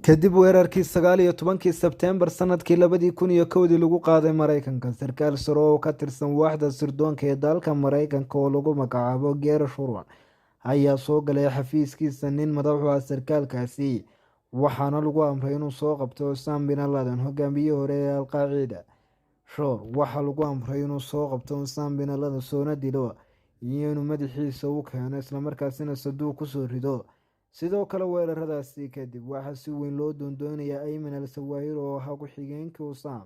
Kadib weerarkii 19-kii Sebteembar sanadkii 2001-dii lagu qaaday Mareykanka, sarkaal sare oo ka tirsan waaxda sirdoonka ee dalka Mareykanka oo lagu magacaabo Gary Shurwan ayaa soo galay xafiiskiisa nin madax u ah sarkaalkaasi, waxaana lagu amray inuu soo qabto Osama bin Laden, hogaamiyihii hore ee Al-Qaacida. Shor waxaa lagu amray inuu soo qabto Osama bin Laden, soona dilo, iyo inuu madaxiisa u keeno islamarkaasina saduuq kusoo rido. Sidoo kale weeraradaasi kadib waxaa si weyn loo doondoonayaa Ayman al Sawaahiri oo ahaa ku-xigeenkii Usaam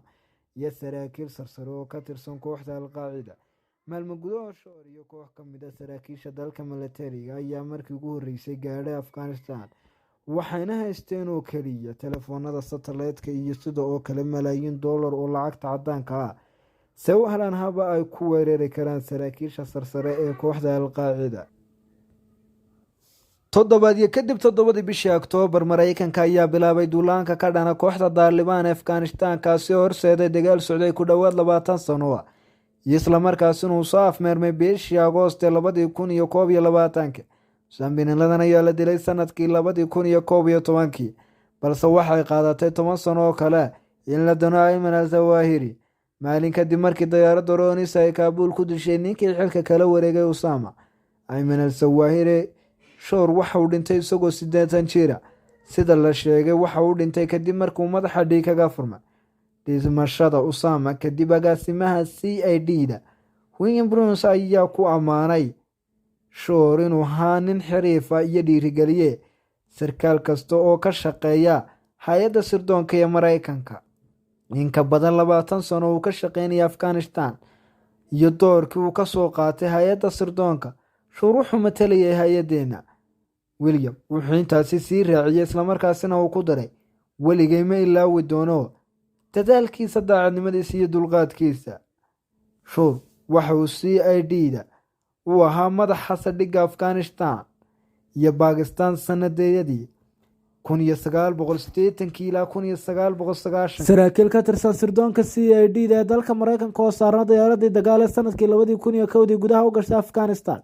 iyo saraakiil sarsare oo ka tirsan kooxda Al-Qaacida. Maalmo gudaha, Shoor iyo koox ka mid ah saraakiisha dalka milatariga ayaa markii ugu horreysay gaadhay Afghanistan, waxayna haysteen oo keliya telefoonada satellite-ka iyo sida oo kale malaayiin dollar oo lacagta caddaanka ah, se u helaan haba ay ku weerari karaan saraakiisha sarsare ee kooxda Al-Qaacida. Toddobaadyo kadib, 7-dii bishii Oktoobar, Mareykanka ayaa bilaabay duulaanka ka dhana kooxda Daalibaan ee Afghanistan, kaasi oo horseeday dagaal socday ku dhowaad 20 sano iyo islamarkaasina uu soo afmeermay bishii Agoost ee 2021-ka. Osama bin Laden ayaa la dilay sanadkii 2011-kii, balse waxay qaadatay 10 sano oo kale in la dano Ayman al Zawahiri. Maalin kadib markii dayaaradda drones ay Kaabuul ku dishay ninkii xilka kala wareegay Usama, Ayman al Zawahiri, Shoor waxa uu dhintay isagoo 80 jira. Sida la sheegay, waxa uu dhintay kadib markuu madaxa dhiig kaga furmay. Dhimashada Usama kadib, agaasimaha CID da William Burns ayaa ku ammaanay Shoor inuu ahaa nin xiriifa iyo dhiirigeliye sarkaal kasta oo ka shaqeeya hay-adda sirdoonka ee Mareykanka. Inka badan 20 sano uu ka shaqeynaya Afghanistan iyo doorkii uu kasoo qaatay hay-adda sirdoonka, Shoor wuxuu matalayay hay-addeena, William wuxuu intaasi sii raaciyey, islamarkaasina uu ku daray: "Weligay ma ilaawi doono dadaalkiisa, daacadnimadiisa iyo dulqaadkiisa." Shuur waxa uu CID da uu ahaa madaxa saldhigga Afghanistan iyo Bakistan sanadeeyadii 1980-kii ilaa 1990. Saraakiil ka tirsan sirdoonka CID da ee dalka Mareykanka oo saarna diyaaradii dagaal ee sanadkii 2001-dii gudaha u gashay Afghanistan,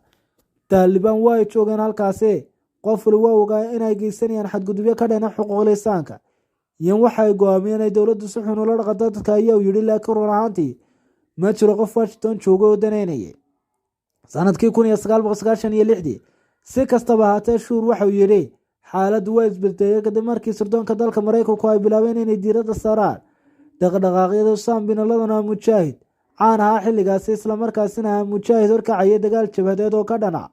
Taalibaan waa ay joogeen halkaasi. Qof wali waa ogaa inay geysanayaan xadgudubyo ka dhana xuquuqul insaanka iyo waxa ay go-aamiyeen ay dowladdu si xun ula dhaqanto dadka, ayaa uu yidhi. Laakiin run ahaantii ma jiro qof Washington jooga oo daneynayay sanadkii 1996-dii. Si kastaba ahaatee, Shuur waxauu yidhi xaaladdu waa isbedelay kadib markii sirdoonka dalka Mareykanku ay bilaabeen inay diiradda saaraan dhaqdhaqaaqyada Usam bin Laden oo mujaahid caan ahaa xilligaasi, islamarkaasina ah mujaahid horkacaya dagaal jabhadeed oo ka dhana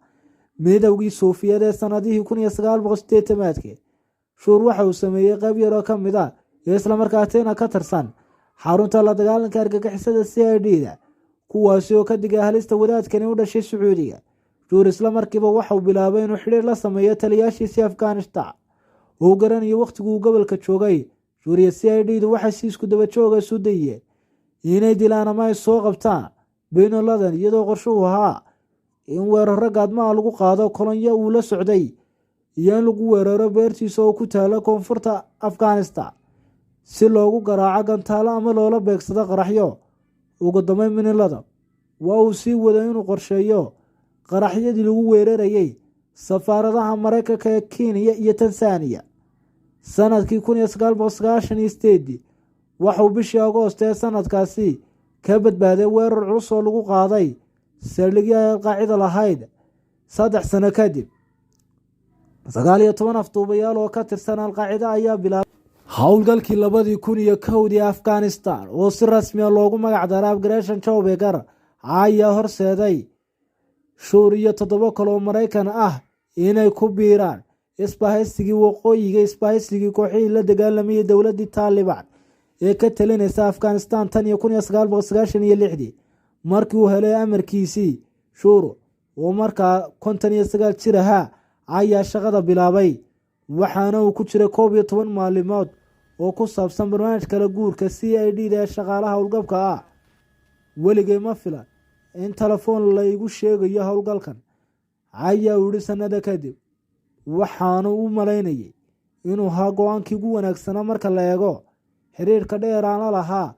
Midowgii Suufiyeed ee sanadihii 1980-aadkii. Shuur waxa uu sameeyey qayb yar oo ka mid ah iyo islamarkaasina ka tirsan xarunta la dagaalanka argagixisada CID da, kuwaasi oo ka digay halista wadaadkani u dhashay Sacuudiga. Shuur isla markiiba waxauu bilaabay inuu xidhiir la sameeyo taliyaashiisii Afghanistan uu garanayo wakhtiguu gobolka joogay. Shuur iyo CID du waxay si isku daba jooga isu dayeen inay dilaan ama ay soo qabtaan bin Laden, iyadoo qorshuhu ahaa in weeraro gaadmaha lagu qaado kolonyo uu la socday iyo in lagu weeraro beertiisa oo ku taala koonfurta Afghanistan si loogu garaaco gantaalo ama loola beegsado qaraxyo. Ugu dambeyn, bin Laden waa uu sii waday inuu qorsheeyo qaraxyadii lagu weerarayay safaaradaha Mareykanka ee Kenya iyo Tanzaniya sanadkii 1998-dii. Waxauu bishii Agoost ee sanadkaasi ka badbaaday weerar culus oo lagu qaaday saldhigii ay Alqaacida lahayd. 3 sano kadib, 19 afduubayaal oo ka tirsan Alqaacida ayaa bilaabay howlgalkii 2001-dii Afghanistan oo si rasmiya loogu magac daray Operation Jawbreaker, ayaa horseeday Shuur iyo toddobo kale oo Maraykan ah inay ku biiraan isbahaysigii waqooyiga, isbahaysigii kooxihii la dagaalamayay dowladii Taalibaan ee ka talinaysa Afghanistan tan iyo 1996-dii. Markii uu helay amarkiisii, Shuur oo markaa 59 jir ahaa ayaa shaqada bilaabay, waxaana uu ku jiray 11 maalimood oo ku saabsan barnaamij kala guurka CID da ee shaqaalaha howlgabka ah. "Weligay ma filan in telefoon laygu sheegayo howlgalkan," ayaa uu yihi sanada kadib. "Waxaanu u malaynayay inuu ahaa go-aankii ugu wanaagsanaa marka la eego xiriirka dheer aan la lahaa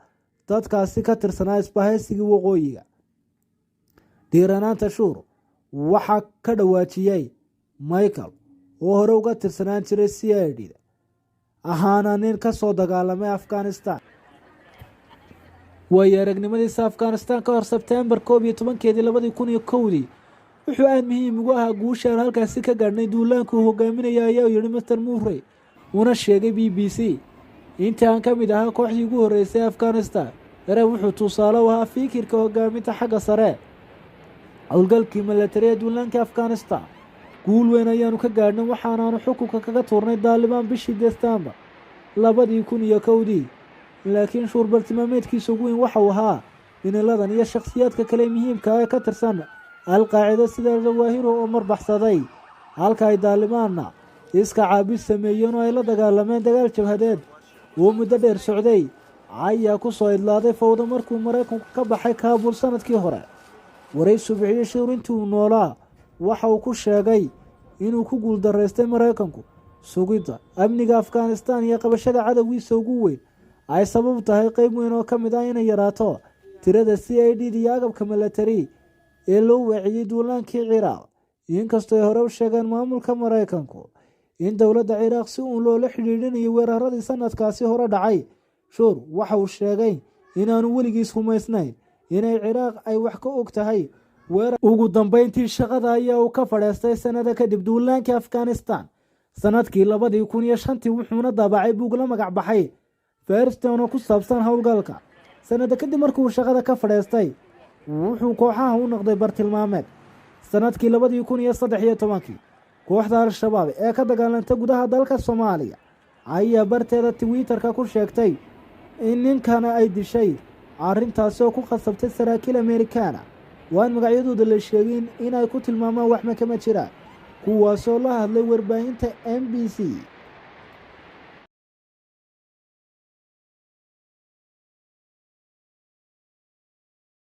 dadkaasi ka tirsanaa isbahaysigii waqooyiga." Dhiiranaanta Shuur waxaa ka dhawaajiyey Michael oo hore uga tirsanaan jiray CID da. ahaana nin ka soo dagaalamay Afghanistan. Waayo aragnimadiisa Afghanistan ka hor Sebteembar 11-keedii 2001-dii wuxuu aada muhiim ugu ahaa guusha aan halkaasi ka gaadhnay duulaanka uu hogaaminaya, ayaa yidhi Master Murray, una sheegay BBC. Intii aan ka mid ahaa kooxdii ugu horreysay Afghanistan, Dareen wuxuu tusaale u ahaa fikirka hogaaminta xagga sare. Howlgalkii milatari ee duulaanka Afghanistan guul weyn ayaanu ka gaadhnay, waxaanaanu xukunka kaga tuurnay Daalibaan bishii Desembar 2001-dii. Laakiin shuur bartilmaameedkiisa ugu weyn waxau ahaa biniladan iyo shakhsiyaadka kale muhiimka ah ee ka tirsan Alqaacida sida Zawaahiru oo marbaxsaday, halka ay Daalibaanna iska caabis sameeyeen oo ay la dagaalameen. Dagaal jabhadeed uu muddo dheer socday ayaa ku soo idlaaday fowdo markuu Maraykanku ka baxay Kaabul sanadkii hore. Waraysu bixiyey Shuur intii uu noolaa waxa uu ku sheegay inuu ku guuldaraystay Maraykanku sugidda amniga Afghanistan iyo qabashada cadowgiisa ugu weyn ay sabab tahay qeyb weyn oo ka mid ah inay yaraato tirada CID iyo agabka milatari ee loo weeciyey duulaankii Ciraaq, inkastoo ay hore u sheegeen maamulka Maraykanku in dowladda Ciraaq si uun loola xidhiidhinayo weeraradii sanadkaasi hore dhacay. Shuur waxa uu sheegay inaanu weligiis rumaysnayn inay Ciraaq ay wax ka og tahay weerar. Ugu dambeyntii shaqada ayaa uu ka fadhiistay sanada kadib duulaankii Afghanistan sanadkii 2005-tii, wuxuuna daabacay buug la magac baxay Firestorm oo ku saabsan howlgalka. Sanada kadib markuu shaqada ka fadhiistay, wuxuu kooxaha u noqday bartilmaameed. Sanadkii 2013-kii, kooxda Al-Shabaab ee ka dagaalanta gudaha dalka Soomaaliya ayaa barteeda Twitterka ku sheegtay in ninkana ay dishay, arrintaasi oo ku khasabtay saraakiil Amerikaana oo aan magacyadooda la sheegin inay ku tilmaamaan waxma kama jiraan, kuwaasoo la hadlay warbaahinta MBC.